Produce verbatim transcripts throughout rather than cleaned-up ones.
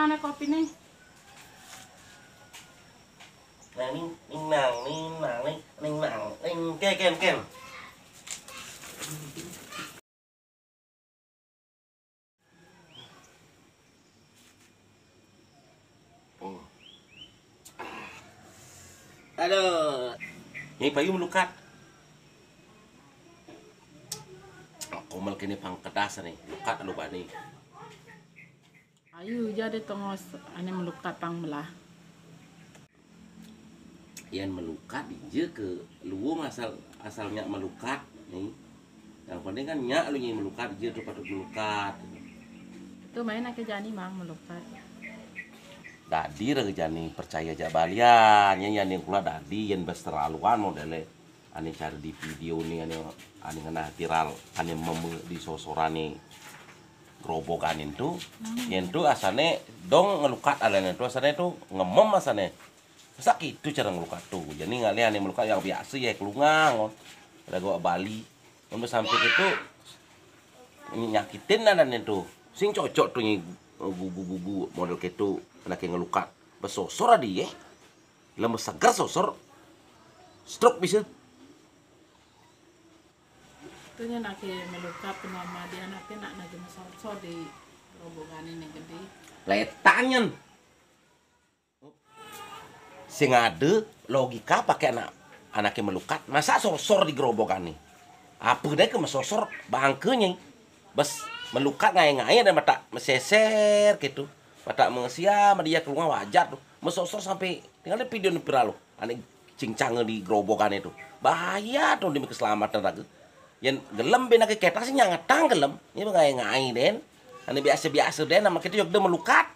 Mana kopi nih? Nang ning, ning nang, ning nang, ning, ning nang, ning, ke, kem, kem. Oh. Aduh. Ni payu melukat. Komal kene pang kedas ni, melukat alu bani. Ayu jadi tongos ane melukat pang melah. Yan melukat ije ke luung asal, asal nyak melukat ni. Yang penting kan nyak lu nyi melukat ije tu patut melukat. Tu main ake jani mang melukat. Dadi ra jani percaya jak balian, yan, yan kula dadi yan bes terlaluan modele. Ane cari di video ni ane, ane ngenah viral, ane meme di sosorane gerobokan tu. Yen tu asane dong ngelukat alane tu asane tu ngemem asane. Masa kitu cara ngelukat tu. Jadi ngalih ane melukat yang biasa ya kelungang. Ada gua Bali. Mun sampai kitu nyakitin alane tu. Sing cocok tu nyi gugu-gugu model kitu anake ngelukat. Besosor adi ye. Lemes seger sosor. Stroke bisa. Itu nya nake melukat tu mama dia nake nak nake mesosor di rombongan ini gede. Letanyen. Sing ada logika pakai anak, anake melukat, masa sosor di gerobokan ni? Apa deh ke mesosor bangkanya? Bes melukat ngai-ngai dan batak meseser gitu. Batak mengesia sama dia keluar wajar tu. Mesosor sampai tinggal di video ni viral tu. Ane cincang di gerobokan itu. Bahaya tu demi keselamatan raga. Yang gelem bena ke kertas nyangetang gelem. Ini ngai-ngai den. Ane biasa-biasa den nama kita juga melukat.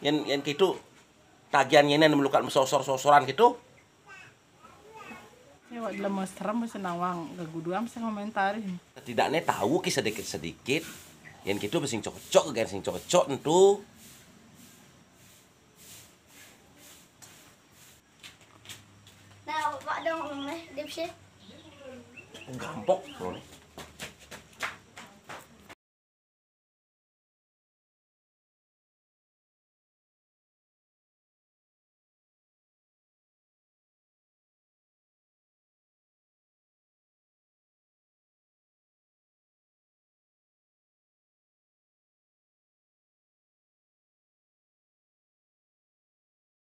Yang, yang gitu tagihan ini melukat mesosor-sosoran gitu. Ya, wak lemes serem mesti nawang geguduan mesti ngomentarin. Setidaknya tahu ki sedikit-sedikit. Yang gitu mesti cocok, gen sing cocok entu. Nah, Bapak dong ngomong nih, dipsi. Gampok, bro.